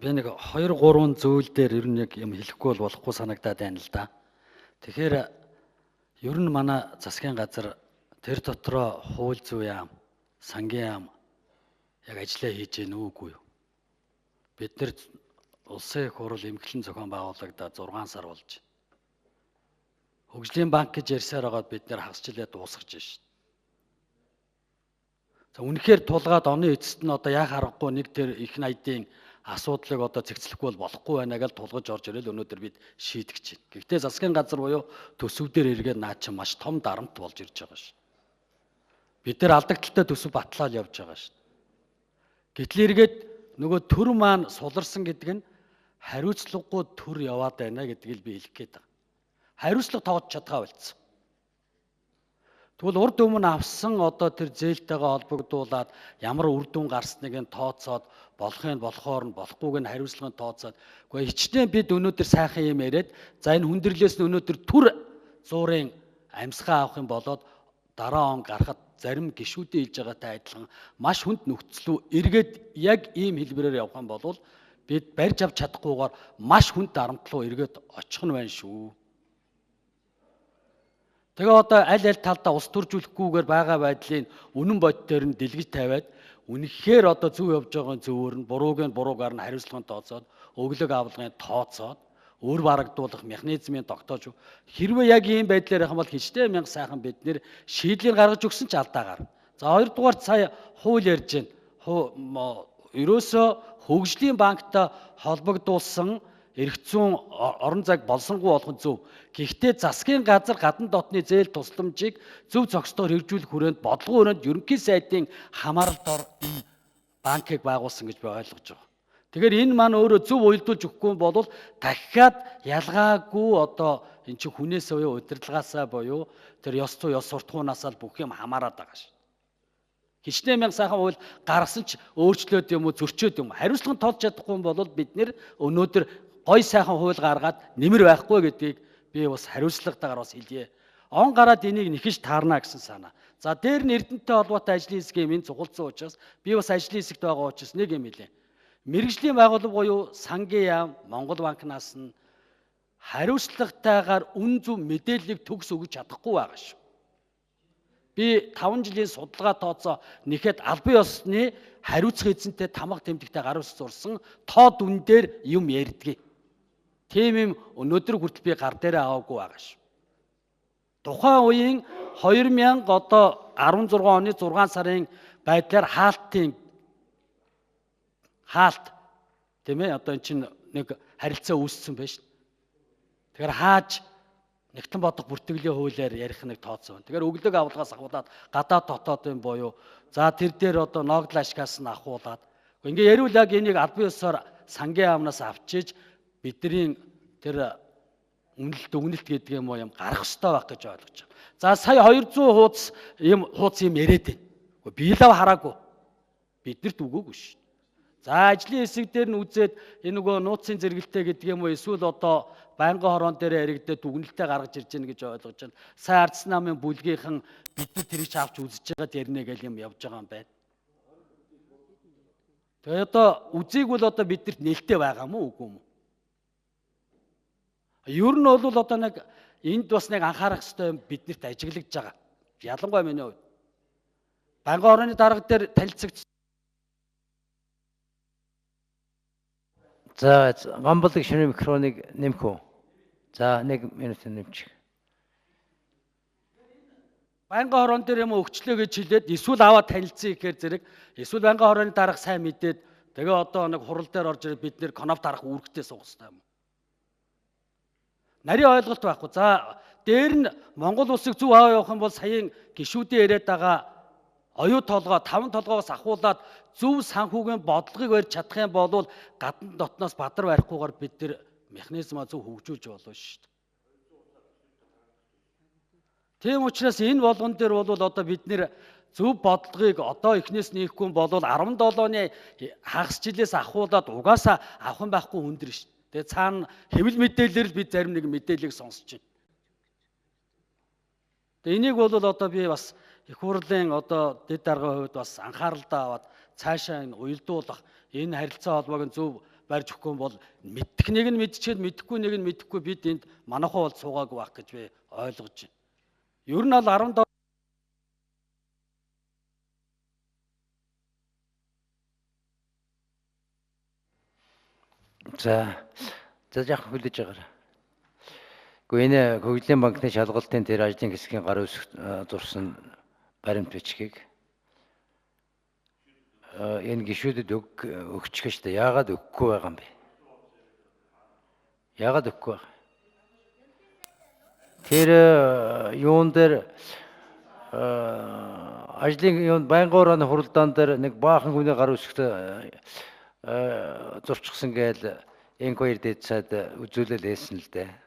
Би нэг 2 3 зүйл дээр ер нь яг юм хэлэхгүй бол болохгүй санагдаад байна л да. Тэгэхээр ер нь манай засгийн газар тэр дотроо хууль зүйн яам, сангийн яам яг ажиллаа хийж гэнэ үгүй юу? Бид нэр улсын их хурл эмгэлэн зохион байгуулагдаад 6 сар болж байна. Хөгжлийн банк гэж ярьсаар байгаад бид нэр хагас жилээ дуусгаж байна шүү. За үнэхээр тулгаад оны эцэст нь одоо яах аргагүй нэг тэр их найдын асуудлыг одоо зэгцлэхгүй бол болохгүй байна гэж тулгаж орж ирэл өнөөдөр бид шийдэж байна. Гэхдээ засгийн газар буюу төсөв дээр эргээд наа чинь маш том дарамт болж ирж байгаа шүү. Бид нар алдагдaltaй төсөв батлаад явж байгаа шүү. Гэтэл эргээд нөгөө төр маань суларсан гэдэг нь хариуцлагагүй төр яваад байна гэдгийг би хэлэх гээд байгаа. Хариуцлага тооцож чадгаа болцсон. Тэгвэл урд өмнө авсан одоо тэр зээлтэйгээ холбогдуулаад ямар үр дүн гарсныг нь тооцоод болохыг нь болохоор нь болохгүйг нь хариуцлагыг тооцоод үгүй хичнээн бид өнөөдөр сайхан юм яриад за энэ хүндрэлээс нь өнөөдөр түр зуурын амьсгаа авах юм болоод дараа он гарахад зарим гишүүдийн хэлж байгаатай адилхан маш хүнд нөхцөл рүү эргээд яг ийм хэлбэрээр явах юм бол бид барьж авч чадахгүйгээр маш хүнд дарамт руу эргээд очих нь байна шүү. Тэгээ одоо аль аль талдаа ус төржүүлэхгүйгээр байгаа байдлын үнэн бодит дээр нь дэлгэж тавиад үнэхээр одоо зөв явж байгаа зөвөр нь бурууг нь буруугаар нь хариуцлагын тооцоод өглөг авлагын тооцоод өөр барагдуулах механизмын тогтоож хэрвээ яг ийм байдлаар явах юм бол хичнээн мянга сайхан бид нэр шийдлийг гаргаж өгсөн ч алдаагаар. За хоёрдугаар сая хууль ярьж байна. Ерөөсөө хөгжлийн банктай холбогдуулсан эрх зүйн орон зайг болсонгүй болох нь зөв. Гэхдээ засгийн газар гадна дотны зээл тусламжийг зөв зохистоор хэрэгжүүлэх хүрээнд бодлогын хүрээнд ерөнхий сайдын хамааралд ор энэ банкыг байгуулсан гэж би ойлгож байгаа. Тэгэхээр энэ маань өөрөө зөв уялдуулж өгөхгүй бол дахиад ялгаагүй одоо эн чинь хүнээс буюу удирдлагаасаа буюу тэр ёс зүй ёс суртахуунаасаа л бүх юм хамаарат байгаа шин. Хичнээн мянга сайхан хууль гаргасан ч өөрчлөөд юм уу зөрчөөд юм уу хариуцлага нь толж чадахгүй бол бид нэр өнөөдөр гой сайхан хууль гаргаад нэмэр байхгүй гэдгийг би бас хариуцлагатайгаар бас хэлье. Он гараад энийг нэхэж таарна гэсэн санаа. За дээр нь Эрдэнэтэй холбоотой ажлын хэсгийн минь цугулсан учраас би бас ажлын хэсэгт байгаа учраас нэг юм хэлье. Мэргэжлийн байгууллага буюу сангийн яам Монгол банкнаас нь хариуцлагатайгаар үн зөв мэдээллийг төгс өгч чадахгүй байгаа шүү. Би 5 жилийн судалгаа тооцоо нэхэд албан ёсны хариуцах эзэнтэй тамга тэмдэгтэй гар үс зурсан тоо дүн дээр юм ярьдгийг. Тийм юм өнөөдөр хүртэл би гар дээрээ аваагүй байгаа шүү. Тухайн үеийн 2000 одоо 16 оны 6 сарын байдлаар хаалтын хаалт тийм одоо эн чинь нэг харилцаа үүссэн байж. Тэгэхээр хааж нэгтэн бодох бүртгэлийн хуулиар ярих нэг тооцоо байна. Тэгэхээр өглөг авлагаас ахуулаад гадаад дотоодын буюу за тэр дээр одоо ногдол ашигаас нь ахуулаад ингээ яриул яг энийг албан ёсоор сангийн яамнаас авчиж бидний тэр үнэлт өгнөлт гэдэг юм уу юм гарах ёстой байх гэж ойлгож байна. За сая 200 хуудас юм хуудас юм яриад байна. Би л хараагүй. Биднэрт өгөөгүй шүү. За ажлын хэсэг дээр нь үзээд энэ нөгөө нууцын зэрэгэлтэй гэдэг юм уу эсвэл одоо байнгын хорон дээр яригдээд дүгнэлтээ гаргаж ирж гэнэ гэж ойлгож байна. Сая Ардс намын бүлгийнхэн бид нар тэрийг авч үзэж байгаад яринэ гэл юм явж байгаа юм байна. Тэгээ одоо үзег бол одоо биднэрт нээлттэй байгаа мó үгүй юм уу? Ер нь бол одоо нэг энд бас нэг анхаарах хэрэгтэй юм биднэрт ажиглагдж байгаа. Ялангуяа миний хувьд. Байнгын хорооны дарга дээр танилцагдсан. За Гамболог шинэ микрофоныг нэмэх үү? За 1 минут нэмчих. Байнгын хорон дээр юм өгчлөө гэж хэлээд эсвэл аваад танилцъя гэхээр зэрэг эсвэл байнгын хорооны дарга сайн мэдээд тэгээ одоо нэг хурал дээр орж ирээд бид нэр коноп дарах үүрэгтэй суух хэрэгтэй юм. Нарийн ойлголт байхгүй. За дээр нь Монгол улсыг зөв аваа явах юм бол саяын гишүүдийн яриад байгаа оюу толгой, таван толгоогоос ахуулаад зөв санхүүгийн бодлогыг барьж чадах юм бол гадна дотноос бадар барихгүйгээр бид тэр механизмаа зөв хөгжүүлж болно шүү дээ. Тийм учраас энэ болгон дээр бол одоо бид нэр зөв бодлогыг одоо эхнээс нээхгүй бол 17 оны хагас жилээс ахуулаад угаасаа авах юм байхгүй өндөр шүү дээ. Тэгээ цаана хэвлэл мэдээлэлээр л бид зарим нэг мэдээллийг сонсож байна. Тэгээ энийг бол одоо би бас их хурлын одоо дэд даргын хувьд бас анхааралдаа аваад цаашаа энэ уялдуулах энэ харилцаа холбоог нь зөв барьж өгөхгүй бол мэдэх нэг нь мэдчихэд мэдэхгүй нэг нь мэдэхгүй бид энд манайхан бол суугаагүй байх гэж би ойлгож байна. Ер нь бол 17 За за жаахан хүлээж байгаарай. Гэхдээ энэ хөгжлийн банкны шалгалтын тэр ажлын хэсгийн гар үсэг зурсан баримт бичгийг энэ гишүүдэд өгчих нь шүү дээ. Яагаад өгөхгүй байгаа юм бэ? Яагаад өгөхгүй байгаа? Тэр юун дээр ажлын юунд байнгын орооны хуралдаан дээр нэг баахан хүний гар үсэгт зурчихсан гээл инквайр дээд сайд үзүүлэл хэлсэн л дээ.